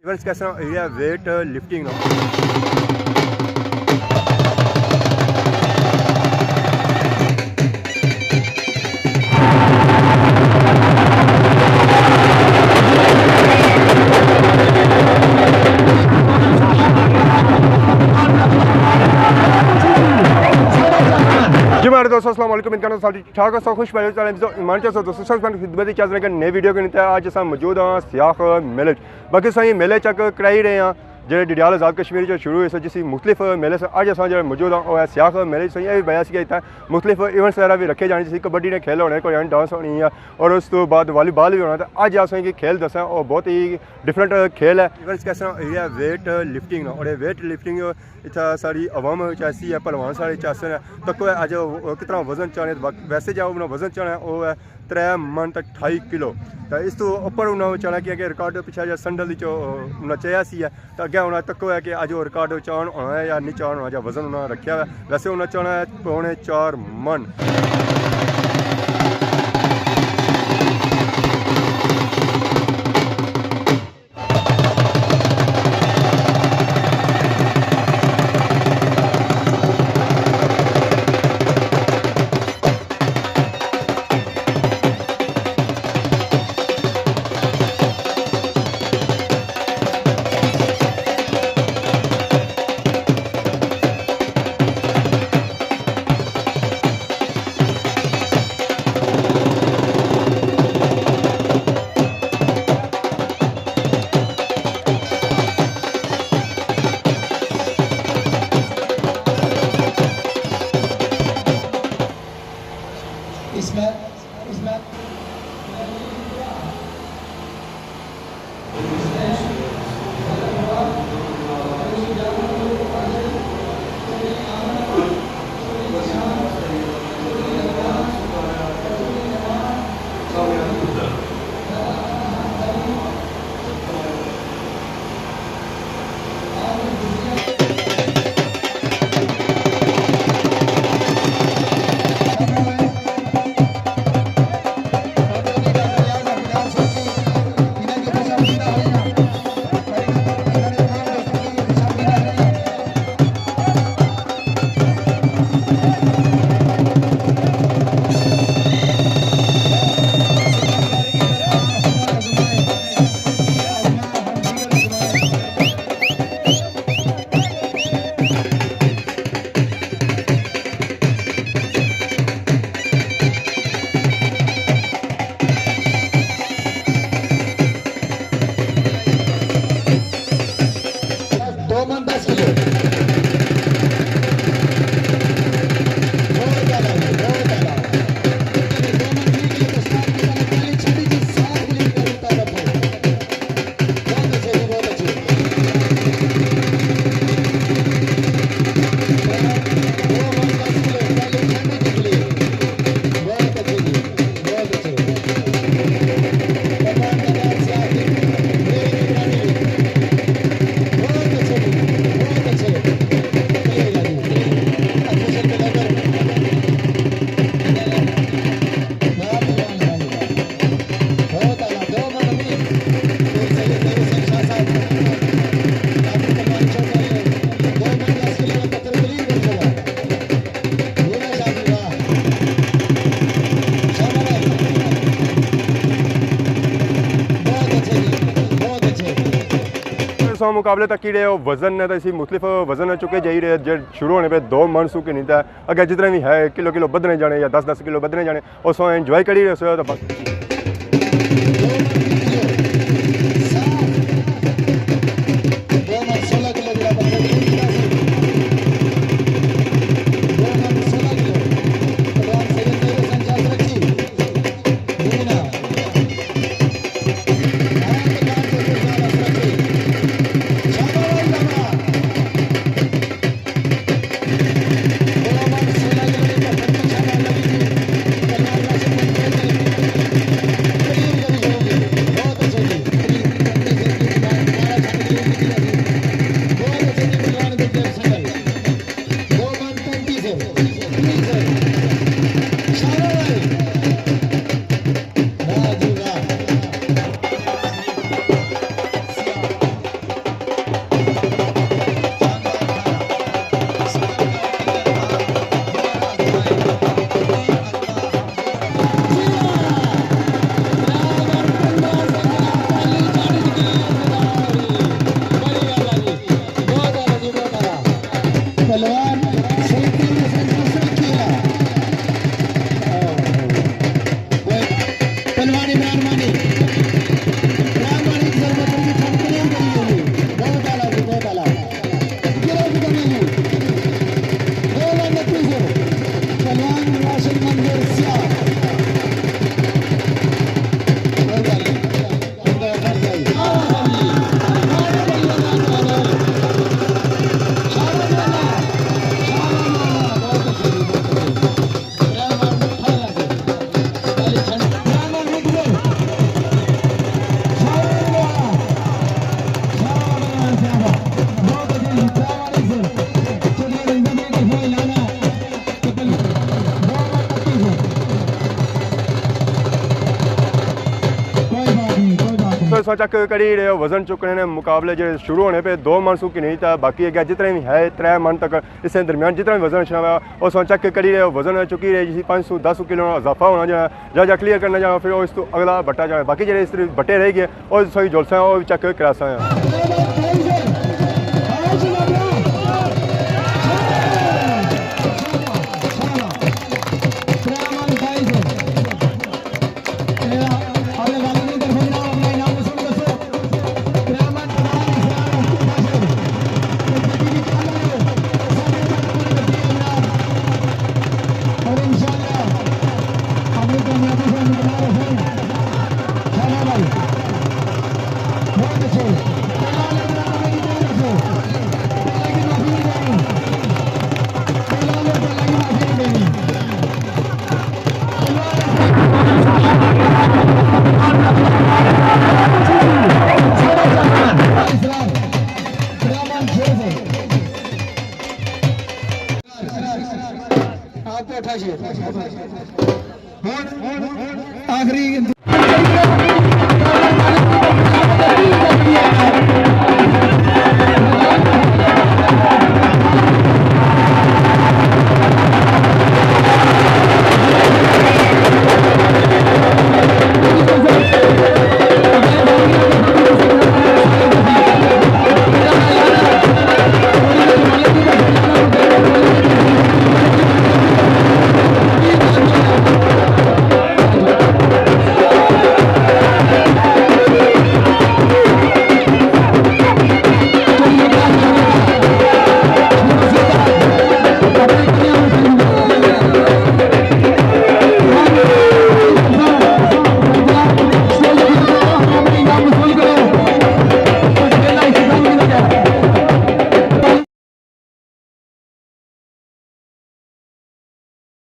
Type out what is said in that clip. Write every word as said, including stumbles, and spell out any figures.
ایونٹس کیسا ایریا ویٹ لفٹنگ نا۔ جی میرے دوستو، السلام علیکم۔ امید کرنا سارے ٹھیک ہو، سب خوش پائے ہو۔ چلیں، ایمان چاہو دوستو، سب خدمت کی حاضر ہے کہ نئے ویڈیو کے نیتے۔ آج اساں موجود ہاں سیاخ میلے وچ۔ باقی اساں یہ میلے چیک کرائی رہے ہاں، جہڑے ڈڈیال آزاد کشمیر چ شروع ہوئے سے، جس مختلف میلے سے۔ اج اساں جہڑے موجود ہاں، وہ ہے سیاخ میلے۔ سہی، یہ بھی بیا سی کہ اتھے مختلف ایونٹس وغیرہ بھی رکھے جانے، جیسے کبڈی نے کھیل ہونے، کوئی ڈانس ہونی ہے، اور اس تو بعد والی بال بھی ہونا۔ تو اج اساں کی کھیل دساں، وہ بہت ہی ڈفرنٹ کھیل ہے۔ ایونٹس کیسا ایریا ویٹ لفٹنگ نا، اور یہ ویٹ لفٹنگ اتھا ساری عوام وچ ایسی ہے، پہلوان سارے چ ایسے ہیں۔ تکو ہے اج کتنا وزن چانے، ویسے جا انہاں وزن چانا ہے، وہ ہے ترے من تے اٹھائی کلو۔ تے اس تو اوپر انہاں چانا کیا کہ ریکارڈ پچھا جا سنڈل دی چو انہاں چایا سی ہے۔ تے اگے انہاں تکو ہے کہ اج وہ ریکارڈ چان ہونا ہے یا نہیں چان ہونا، جا وزن انہاں رکھیا ہوا ہے۔ ویسے انہاں چانا ہے پونے چار من۔ اس میں، اس میں دو من دس کلو۔ بہت اعلیٰ، بہت اعلیٰ۔ دو من بیس کلو تو سٹارٹ کیتا نا، پہلی چھٹی جی سات کلو میٹر طے رکھو۔ بہت اچھے جی، بہت اچھے۔ دو من دس کلو، پہلی چھٹی جیت لی۔ بہت اچھے جی، بہت اچھے۔ سو مقابلے تک کیڑے ہو وزن نے تے اسی مختلف وزن چکے جائی رہے، جے شروع ہونے پہ دو من سو کے نہیں تھا، اگر جتنے بھی ہے کلو کلو بدنے جانے یا دس دس کلو بدنے جانے، اس کو انجوائے کری رہے سو تو بس۔ چیک کری رہے ہو، وزن چکنے نے مقابلے جڑے شروع ہونے پہ دو من سو کنی تا، باقی اگے جتنے بھی ہے ترے من تک اس نے درمیان جتنا بھی وزن اچھنا ہوا، اس وقت چیک کری رہے ہو، وزن چکی رہے جسی پانچ سو دس کلو اضافہ ہونا جانا، جا جا کلیئر کرنا جانا، پھر اس تو اگلا بٹا جانا۔ باقی جڑے اس طرح بٹے رہ گئے، اور سوئی جلسہ ہے، وہ بھی چیک کراسا ہے۔ آپ کو اٹھا شیئر۔